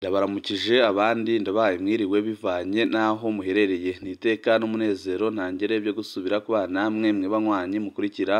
Ndabaramukije abandi ndabaye mwiriwe bivanye n'aho muherereye. Ni iteka n'umunezero ntangere byo gusubira kubana namwe mwe banywanyi mukurikira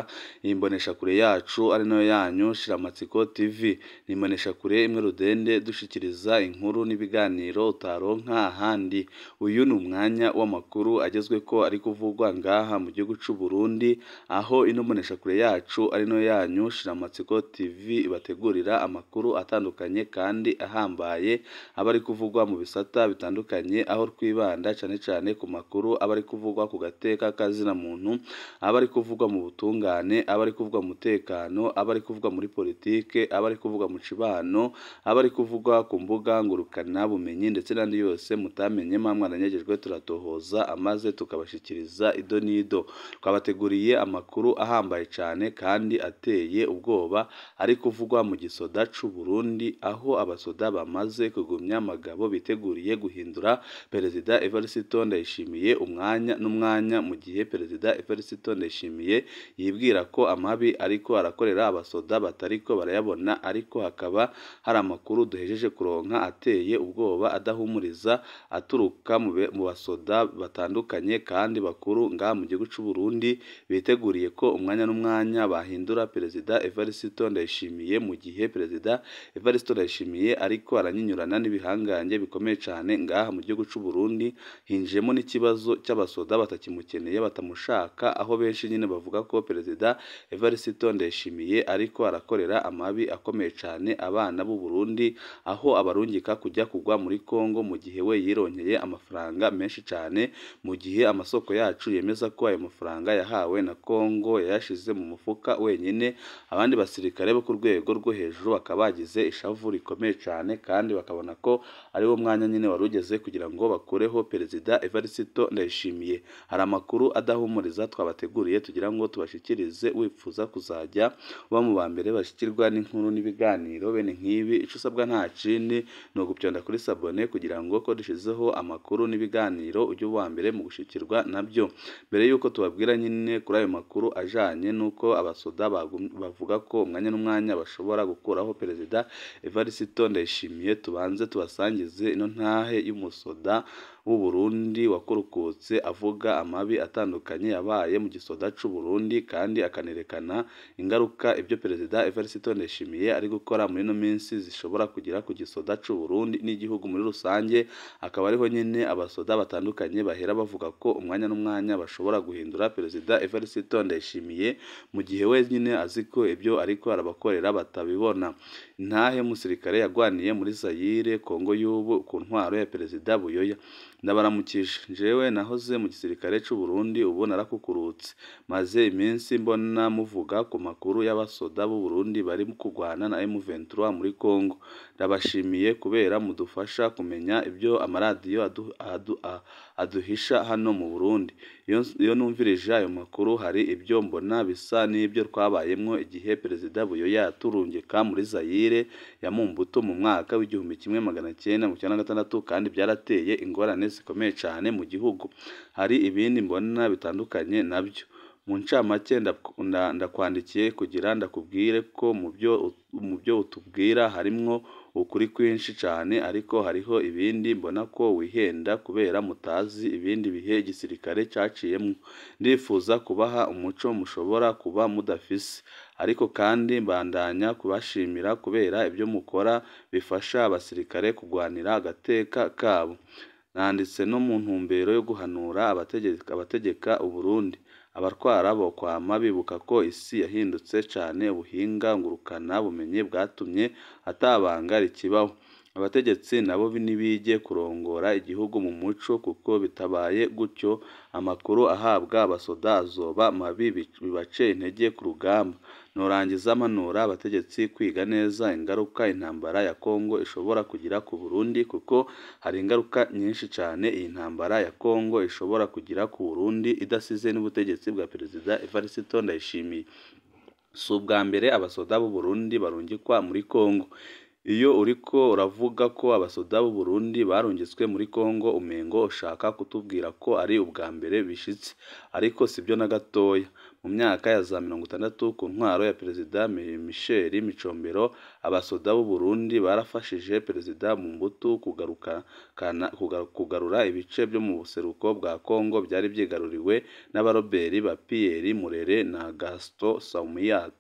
iyi mboneshakure yacu ari nayo yanyu Shiramatsiko TV. Ni imboneshakure imwe rudende dushikiriza inkuru n'ibiganiro utaronka ahandi. Uyu ni umwanya w'amakuru agezweko ari kuvugwa ngaha mu gihugu c'u Burundi, aho ino mboneshakure yacu ari nayo yanyu Shiramatsiko TV ibategurira amakuru atandukanye kandi ahambaye aba ari kuvugwa mu bisata bitandukanye, aho twibanda cane cane ku makuru aba ari kuvugwa ku gateka k'azina muntu, aba ari kuvugwa mu butungane, aba ari kuvugwa mu mutekano, aba ari kuvugwa muri politike, aba ari kuvugwa mu cibano, aba ari kuvugwa ku mbuga ngurukana bumenyi ndetse n'andi yose mutamenye mwaranyagejwe turatohoza amaze tukabashikiriza ido n'ido. Twabateguriye amakuru ahambaye cane kandi ateye ubwoba ari kuvugwa mu gisoda c'u Burundi, aho abasoda bamaze kugumya amagabo biteguriye guhindura Perezida Evariste Ndayishimiye umwanya n'umwanya, mu gihe Perezida Evariste Ndayishimiye yibwira ko amabi ariko arakorera abasoda batariko barayabona, ariko hakaba hari amakuru duhejeje kuronka ateye ubwoba adahumuriza aturuka mu basoda batandukanye kandi bakuru ngaha mu gihugu c'u Burundi, biteguriye ko umwanya n'umwanya bahindura Perezida Evariste Ndayishimiye, mu gihe Perezida Evariste Ndayishimiye ariko aranyinyurana n'ibihangange bikomeye cane ngaha mu gihugu c'u Burundi. Hinjiyemo n'ikibazo cy'abasoda batakimukeneye batamushaka, aho benshi nyine bavuga ko Perezida Evariste Ndayishimiye ariko arakorera amabi akomeye cane abana b'u Burundi, aho abarungika kujya kugwa muri Kongo mu gihe we yironkeye amafaranga menshi cane, mu gihe amasoko yacu yemeza ko ayo mafaranga yahawe na Kongo yayashize mu mufuka wenyine. Abandi basirikare bo ku rwego rwo hejuru bakaba bagize ishavu rikomeye cane kandi bakabona ko ari wo mwanya nyine wari ugeze kugira ngo bakureho Perezida Evariste Ndayishimiye. Hari amakuru adahumuriza twabateguriye tugira ngo tubashikirize, wifuza kuzajya uba mu ba mbere bashikirwa n'inkuru n'ibiganiro bene nk'ibi, ico usabwa nta kindi ni ugupyonda kuri sabone kugira ngo ko dushizeho amakuru n'ibiganiro ujye uba uwa mbere mu gushikirwa nabyo. Mbere yuko tubabwira nyine kuri ayo makuru ajanye n'uko abasoda bavuga ko umwanya n'umwanya bashobora gukuraho Perezida Evariste Ndayishimiye, tubanze tubasangize ino ntahe y'umusoda w'u Burundi wakurukutse avuga amabi atandukanye yabaye mu gisoda c'u Burundi, kandi akanerekana ingaruka ibyo Perezida Evariste Ndayishimiye ari gukora muri ino minsi zishobora kugira ku gisoda c'u Burundi n'igihugu muri rusange. Akaba ariho nyine abasoda batandukanye bahera bavuga ko umwanya n'umwanya bashobora guhindura Perezida Evariste Ndayishimiye, mu gihe we nyine azi ko ibyo ariko arabakorera batabibona. Intahe y'umusirikare yagwaniye muri Zaire, Kongo y'ubu, ku ntwaro ya Perezida Buyoya. Ndabaramukije, jewe nahoze mu gisirikare c'u Burundi, ubu narakukurutse. Maze iminsi mbona muvuga ku makuru y'abasoda b'u Burundi bari kugwana na M23 muri Kongo. Ndabashimiye kubera mudufasha kumenya ibyo amaradiyo aduhisha hano mu Burundi. Iyo numvirije ayo makuru hari ibyo mbona bisa n'ibyo twabayemwo igihe Perezida Buyoya yaturungika muri Zaire ya Mumbuto mu mwaka w'1996, kandi byarateye ingorane zikomeye cane mu gihugu. Hari ibindi mbona bitandukanye nabyo. Mu ncamake ndakwandikiye kugira ndakubwire ko mu byo utubwira harimwo ukuri kwinshi cane, ariko hariho ibindi mbona ko wihenda kubera mutazi ibindi bihe igisirikare caciyemwo. Ndifuza kubaha umuco mushobora kuba mudafise, ariko kandi mbandanya kubashimira kubera ibyo mukora bifasha abasirikare kugwanira agateka kabo. Nanditse no mu ntumbero yo guhanura abategeka Uburundi. Abatwara bokwama bibuka ko isi yahindutse cane, ubuhinga ngurukana bumenyi bwatumye atabanga rikibaho. Abategetsi nabo nibige kurongora igihugu mu muco, kuko bitabaye gutyo amakuru ahabwa abasoda azoba mabi bibace intege ku rugamba. Norangiza mpanura abategetsi kwiga neza ingaruka intambara ya Kongo ishobora kugira ku Burundi, kuko hari ingaruka nyinshi cane iyi ntambara ya Kongo ishobora kugira ku Burundi idasize n'ubutegetsi bwa Perezida Evariste Ndayishimiye. Si ubwa mbere abasoda b'u Burundi barungikwa muri Kongo. Iyo uriko uravuga ko abasoda b'u Burundi barungitswe muri Kongo, umengo ushaka kutubwira ko ari ubwa mbere bishitse, ariko sibyo na gatoya. Mu myaka ya za 60 ku ntwaro ya Perezida Michel Micombero, abasoda b'u Burundi barafashije Perezida Mobutu kugarura ibice byo mu buseruko bwa Kongo byari byigaruriwe n'abaroberi ba Pierre Murere na Gaston Saumuyat.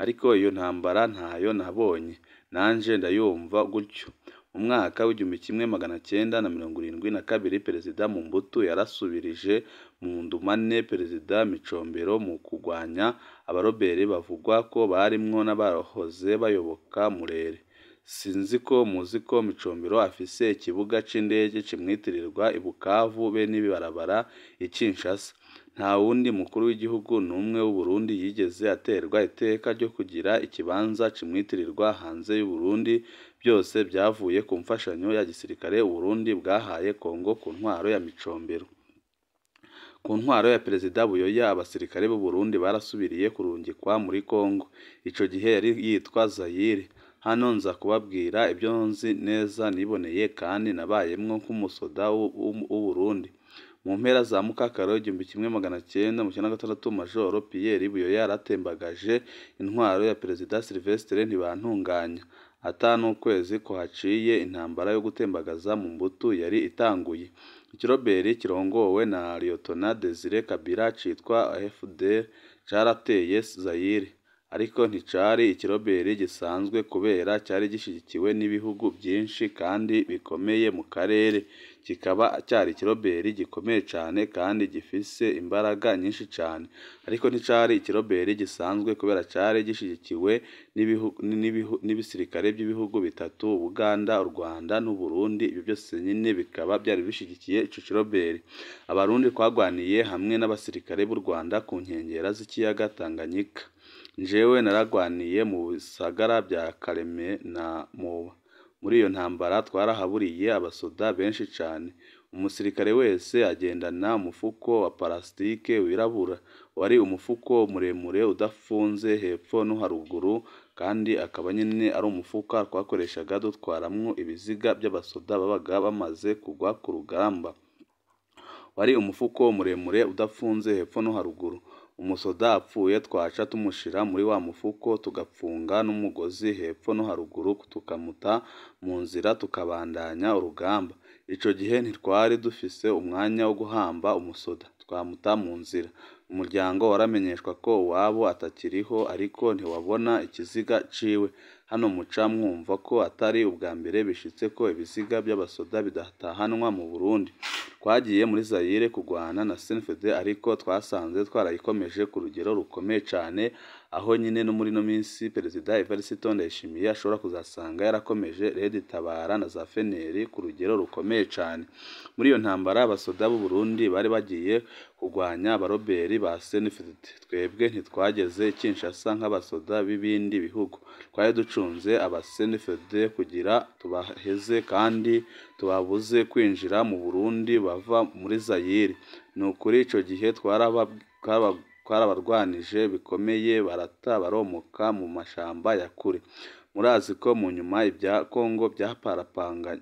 Ariko iyo ntambara ntayo nabonye, nanje ndayumva gutyo. Mu mwaka w'1972 Perezida Mobutu yarasubirije mu ndumane Perezida Micombero mu kugwanya abaroberi bavugwa ko barimwo n'abahoze bayoboka Murere. Sinzi ko muzi ko Micombero afise ikibuga c'indege cimwitirirwa i Bukavu be n'ibarabara i Kinshasa. Nta wundi mukuru w'igihugu n'umwe w'u Burundi yigeze aterwa iteka ryo kugira ikibanza cimwitirirwa hanze y'u Burundi, byose byavuye ku mfashanyo ya gisirikare u Burundi bwahaye Kongo ku ntwaro ya Micombero. Ku ntwaro ya Perezida Buyoya, abasirikare b'u Burundi barasubiriye kurungikwa muri Kongo. Ico gihe yari yitwa Zaire. Hano nza kubabwira ibyo nzi neza niboneye kandi nabayemwo nk'umusoda w'u Burundi. Mu mpera za Mukakaro 1996, Majoro Pierre Buyoya yaratembagaje intwaro ya Perezida Sylvestre Ntibantunganya. Ata n'ukwezi kuhaciye, intambara yo gutembagaza Mobutu yari itanguye. Ikiroberi kirongowe na Lieutenant Desire Kabila citwa AFDL carateye Zaire, ariko nticari ikiroberi gisanzwe kubera cyari gishigikiwe n'ibihugu byinshi kandi bikomeye mu karere, kikaba cyari ikiroberi gikomeye cane kandi gifise imbaraga nyinshi cane. Ariko nticari ikiroberi gisanzwe kubera cari gishigikiwe n'ibisirikare by'ibihugu bitatu: Uganda, u Rwanda n'u Burundi. Ibyo byose nyine bikaba byari bishigikiye ico kiroberi. Abarundi twagwaniye hamwe n'abasirikare b'u Rwanda ku nkengera z'ikiyaga Tanganyika. Jewe naragwaniye mu bisagara bya Kaleme na Moba. Muri iyo ntambara twarahaburiye abasoda benshi cane. Umusirikare wese agendana umufuko wa parasitike wirabura, wari umufuko muremure udafunze hepfo no haruguru, kandi akaba nyine ari umufuka twakoreshaga dutwaramwo ibiziga by'abasoda babaga bamaze kugwa ku rugamba. Wari umufuko muremure udafunze hepfo no haruguru. Umusoda apfuye twaca tumushira muri wa mufuko, tugapfunga n'umugozi hepfo no haruguru, tukamuta mu nzira tukabandanya urugamba. Ico gihe ntitwari dufise umwanya wo guhamba umusoda, twamuta mu nzira. Umuryango waramenyeshwa ko uwabo atakiriho, ariko ntiwabona ikiziga ciwe. Hano muca mwumva ko atari ubwa mbere bishitse ko ibiziga by'abasoda bidatahanwa mu Burundi. Twagiye muri Zaire kugwana na CNFD, ariko twasanze twarayikomeje ku rugero rukomeye cane, aho nyine no muri no minsi Perezida Evariste Ndayishimiye ashobora kuzasanga yarakomeje Red Tabara na za FNL ku rugero rukomeye cane. Muri iyo ntambara abasoda b'u Burundi bari bagiye kugwanya abaroberi ba CNFD. Twebwe ntitwageze Kinshasa nk'abasoda b'ibindi bihugu, twari ducunze aba CNFD kugira tubaheze kandi tubabuze kwinjira mu Burundi bava muri Zaire. Ni ukuri ico gihe twarabarwanije bikomeye, barata baromoka mu mashamba ya kure. Murazi ko mu nyuma ibya Kongo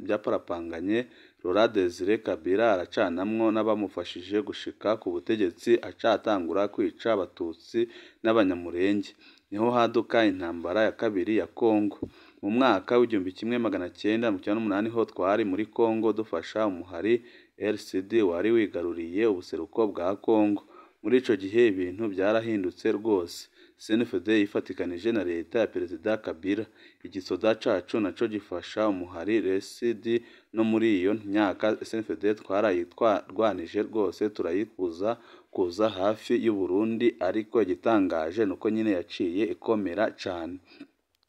byaparapanganye, Laurent Desire Kabila aracanamwo n'abamufashije gushika ku butegetsi, acatangura kwica abatutsi n'abanyamurenge. Niho haduka intambara ya kabiri ya Kongo. Mu mwaka w'1998 ho twari muri Kongo dufasha umuhari RCD wari wigaruriye ubuseruko bwa Kongo. Muri ico gihe ibintu byarahindutse rwose. CNFD yifatikanije na leta ya Perezida Kabila. Igisoda cacu naco gifasha umuhari RCD. No muri iyo myaka CNFD twarayitwarwanije rwose, turayikuza kuza hafi y'u Burundi, ariko igitangaje nuko nyine yaciye ikomera cane.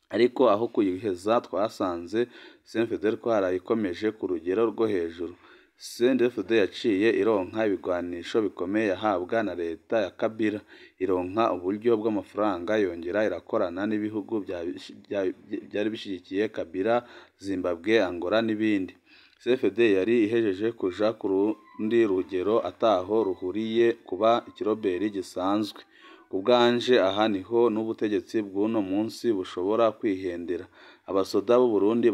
Ariko aho kuyiheza twasanze CNFD twarayikomeje ku rugero rwo hejuru. CNDD-FDD yaciye ironka ibigwanisho bikomeye yahabwa na leta ya Kabila, ironka uburyo bw'amafaranga, yongera irakorana n'ibihugu byari bishyigikiye Kabila, Zimbabwe, Angola n'ibindi. CFD yari ihejeje kuja ku rundi rugero ataho ruhuriye kuba ikiroberi gisanzwe. Ku bwanje aha niho n'ubutegetsi bw'uno munsi bushobora kwihendera. Abasoda b'u Burundi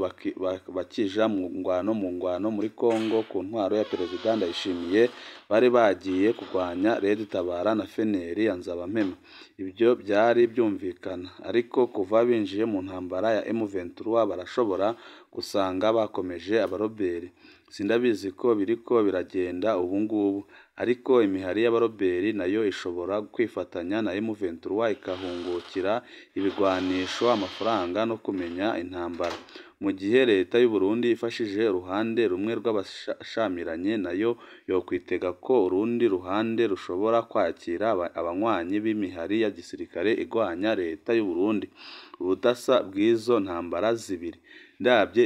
bakija mu ngwano muri Kongo ku ntwaro ya Perezida Ndayishimiye bari bagiye kugwanya Red Tabara na FNL ya Nzabampema. Ibyo byari byumvikana, ariko kuva binjiye mu ntambara ya M23 barashobora gusanga bakomeje abaroberi. Sindabizi ko biriko biragenda ubu ngubu, ariko imihari y'abaroberi nayo ishobora kwifatanya na M23 ikahungukira ibigwanisho, amafaranga no kumenya intambara. Mu gihe leta y'u Burundi ifashije uruhande rumwe rw'abashamiranye, nayo yokwitega ko urundi ruhande rushobora kwakira abanywanyi b'imihari ya gisirikare igwanya leta y'u Burundi. Ubudasa bw'izo ntambara zibiri. Ndabye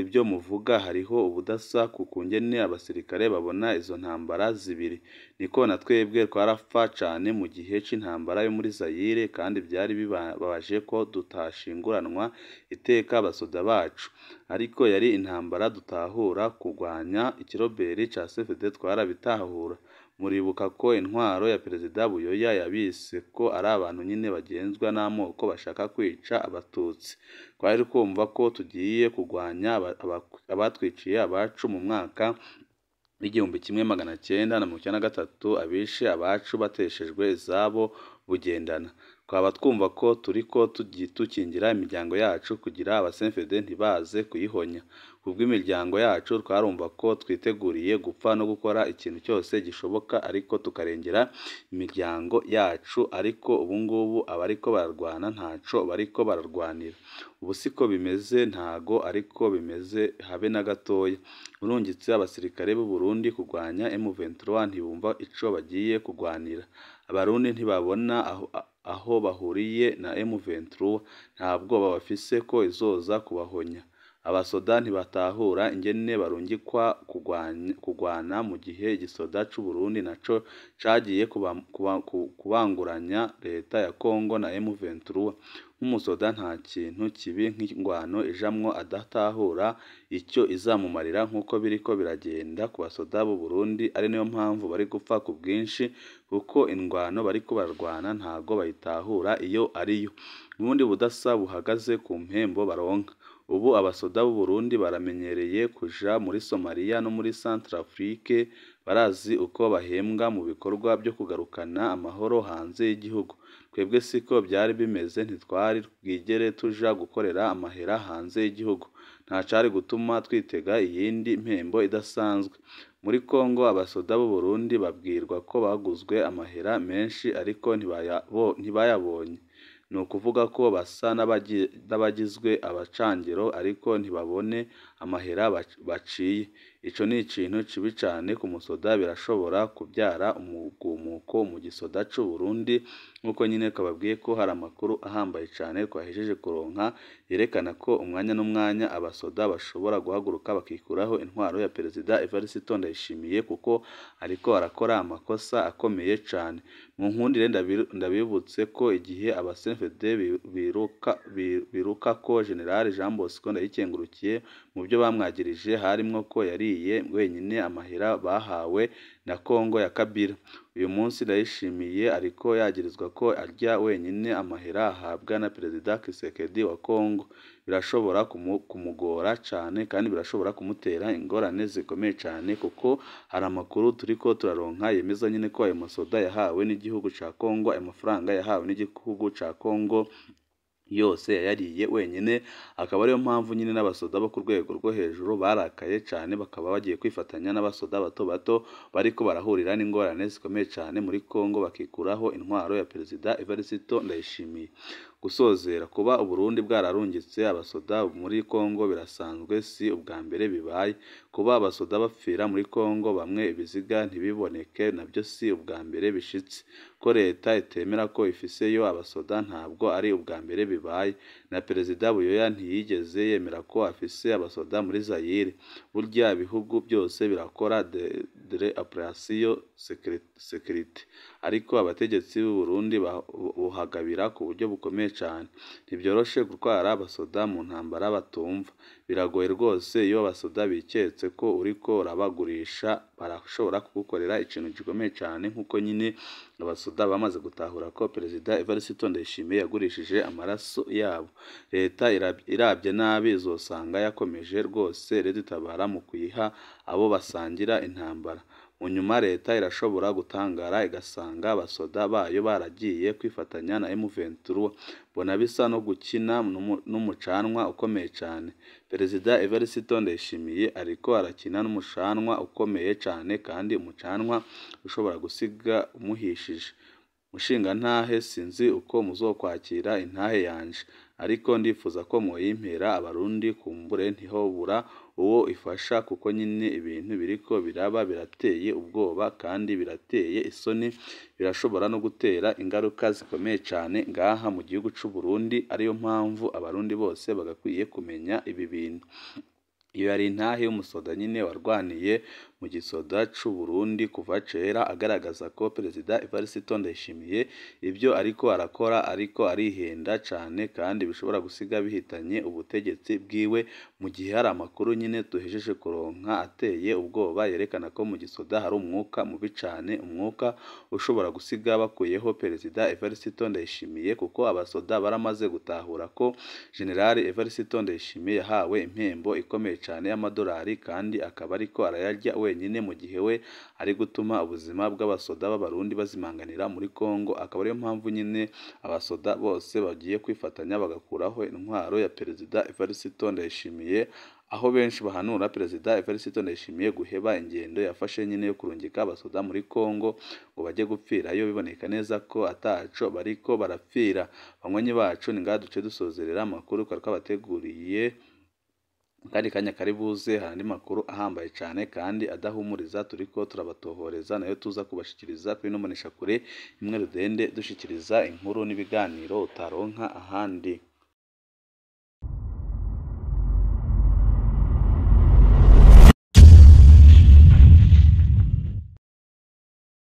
ibyo muvuga hariho ubudasa ku kungene abasirikare babona izo ntambara zibiri. Niko na twebwe twarapfa cane mu gihe c'intambara yo muri Zaire, kandi byari bibabaje ko tutashinguranwa iteka abasoda bacu. Ariko yari intambara dutahura, kugwanya ikiroberi ca CFD twarabitahura. Muribuka ko intwaro ya Perezida Buyoya yabise ko ari abantu nyine bagenzwa n'amoko bashaka kwica abatutsi. Twari kumva ko tugiye kugwanya abatwiciye abacu mu mwaka w'1993, abishe abacu bateshejwe izabo Bugendana. Twaba twumva ko turiko tukingira imiryango yacu kugira aba CNFD ntibaze kuyihonya. Kubw'imiryango yacu twarumva ko twiteguriye gupfa no gukora ikintu cyose gishoboka, ariko tukarengera imiryango yacu. Ariko ubungubu abariko bararwana ntaco bariko bararwanira. Ubu siko bimeze, ntago ariko bimeze habe na gatoya. Urungitse abasirikare b'u Burundi kugwanya M23 ntibumva ico bagiye kugwanira. Abarundi ntibabona aho bahuriye na M23, nta bwoba bafise ko izoza kubahonya. Abasoda ntibatahura ingene barungikwa kugwana mu gihe igisoda c'u Burundi naco cagiye kubanguranya leta ya Kongo na M23. Nk'umusoda nta kintu kibi nk'ingwano ijamwo adatahura icyo izamumarira, nk'uko biriko biragenda ku basoda b'u Burundi, ari nayo mpamvu bari gupfa ku bwinshi, kuko ingwano bariko bararwana ntago bayitahura iyo ariyo. Ubundi budasa buhagaze ku mpembo baronka. Ubu abasoda b'u Burundi baramenyereye kuja muri Somalia no muri Centrafrique, barazi uko bahembwa mu bikorwa byo kugarukana amahoro hanze y'igihugu. Twebwe siko byari bimeze, ntitwari bwigere tuja gukorera amahera hanze y'igihugu. Nta cari gutuma twitega iyindi mpembo idasanzwe. Muri Kongo abasoda b'u Burundi babwirwa ko baguzwe amahera menshi, ariko ntibayabonye. Ni ukuvuga ko basa n'abagizwe abacangero, ariko ntibabone amahera baciye. Ico ni ikintu kibi cane ku musoda, birashobora kubyara umugumuko mu gisoda c'u Burundi, nk'uko nyine kababwiye ko hari amakuru ahambaye cane twahejeje kuronka yerekana ko umwanya n'umwanya abasoda bashobora guhaguruka bakikuraho intwaro ya Perezida Evariste Ndayishimiye, kuko ariko arakora amakosa akomeye cane. Mu nkundire ndabibutse ko igihe aba CNFD biruka ko General Jean Bosco Ndayikengurukiye mu byo bamwagirije harimwo ko yariye wenyine amahera bahawe na Kongo ya Kabila. Uyu munsi Ndayishimiye ariko yagirizwa ko arya wenyine amahera ahabwa na Perezida Tshisekedi wa Kongo. Birashobora kumugora cane kandi birashobora kumutera ingorane zikomeye cane, kuko hari amakuru turiko turaronka yemeza nyine ko ayo masoda yahawe n'igihugu ca Kongo, ayo mafaranga yahawe n'igihugu ca Kongo yose yayariye wenyine. Akaba ariyo mpamvu nyine n'abasoda bo ku rwego rwo hejuru barakaye cane, bakaba bagiye kwifatanya n'abasoda bato bato bariko barahurira n'ingorane zikomeye cane muri Kongo, bakikuraho intwaro ya Perezida Evariste Ndayishimiye. Gusozera, kuba Uburundi bwararungitse abasoda muri Kongo birasanzwe, si ubwa mbere bibaye. Kuba abasoda bapfira muri Kongo bamwe ibiziga ntibiboneke nabyo si ubwa mbere bishitse. Ko leta itemera ko ifiseyo abasoda ntabwo ari ubwa mbere bibaye. Na Perezida Buyoya ntiyigeze yemera ko afise abasoda muri Zaire. Burya ibihugu byose birakora de operation sécurité, ariko abategetsi b'u Burundi buhagabira ku buryo bukomeye. gikomeye cane. Ntivyoroshe gutwara abasoda mu ntambara batumva, biragoye rwose. Iyo abasoda biketse ko uriko urabagurisha barashobora kugukorera ikintu gikomeye cane, nk'uko nyine abasoda bamaze gutahura ko Perezida Evariste Ndayishimiye yagurishije amaraso yabo. Leta irabye nabi izosanga yakomeje rwose Red-Tabara mu kuyiha abo basangira intambara. Mu nyuma leta irashobora gutangara igasanga abasoda bayo baragiye kwifatanya na M23. Mbona bisa no gukina n'umucanwa ukomeye cane. Perezida Evariste Ndayishimiye ariko arakina n'umucanwa ukomeye cane, kandi umucanwa ushobora gusiga umuhishije. Mushingantahe, sinzi uko muzokwakira intahe yanje, ariko ndifuza ko mwoyimpera Abarundi, kumbure ntihobura uwo ifasha, kuko nyine ibintu biriko biraba birateye ubwoba kandi birateye isoni, birashobora no gutera ingaruka zikomeye cane ngaha mu gihugu c'u Burundi, ariyo mpamvu Abarundi bose bagakwiye kumenya ibi bintu. Iyo yari intahe y'umusoda nyine warwaniye mu gisoda c'u Burundi kuva kera, agaragaza ko Perezida Evariste Ndayishimiye ibyo ariko arakora ariko arihenda cane, kandi bishobora gusiga bihitanye ubutegetsi bwiwe, mu gihe hari amakuru nyine duhejeje kuronka ateye ubwoba yerekana ko mu gisoda hari umwuka mubi cane, umwuka ushobora gusiga bakuyeho Perezida Evariste Ndayishimiye, kuko abasoda baramaze gutahura ko General Evariste Ndayishimiye yahawe impembo ikomeye cane y'amadolari, kandi akaba ariko arayarya wenyine, mu gihe we ari gutuma ubuzima bw'abasoda b'Abarundi bazimanganira muri Kongo. Akaba ariyo mpamvu nyine abasoda bose bagiye kwifatanya bagakuraho intwaro ya Perezida Evariste Ndayishimiye, aho benshi bahanura Perezida Evariste Ndayishimiye guheba ingendo yafashe nyine yo kurungika abasoda muri Kongo ngo bajye gupfirayo, biboneka neza ko ataco bariko barapfira. Banywanyi bacu, ni ngaha duce dusozerera amakuru twari twabateguriye. Kandi kanya kari buze hari andi makuru ahambaye cane kandi adahumuriza turiko turabatohoreza, nayo tuza kubashikiriza kuri ino mboneshakure imwe rudende, dushikiriza inkuru n'ibiganiro utaronka ahandi.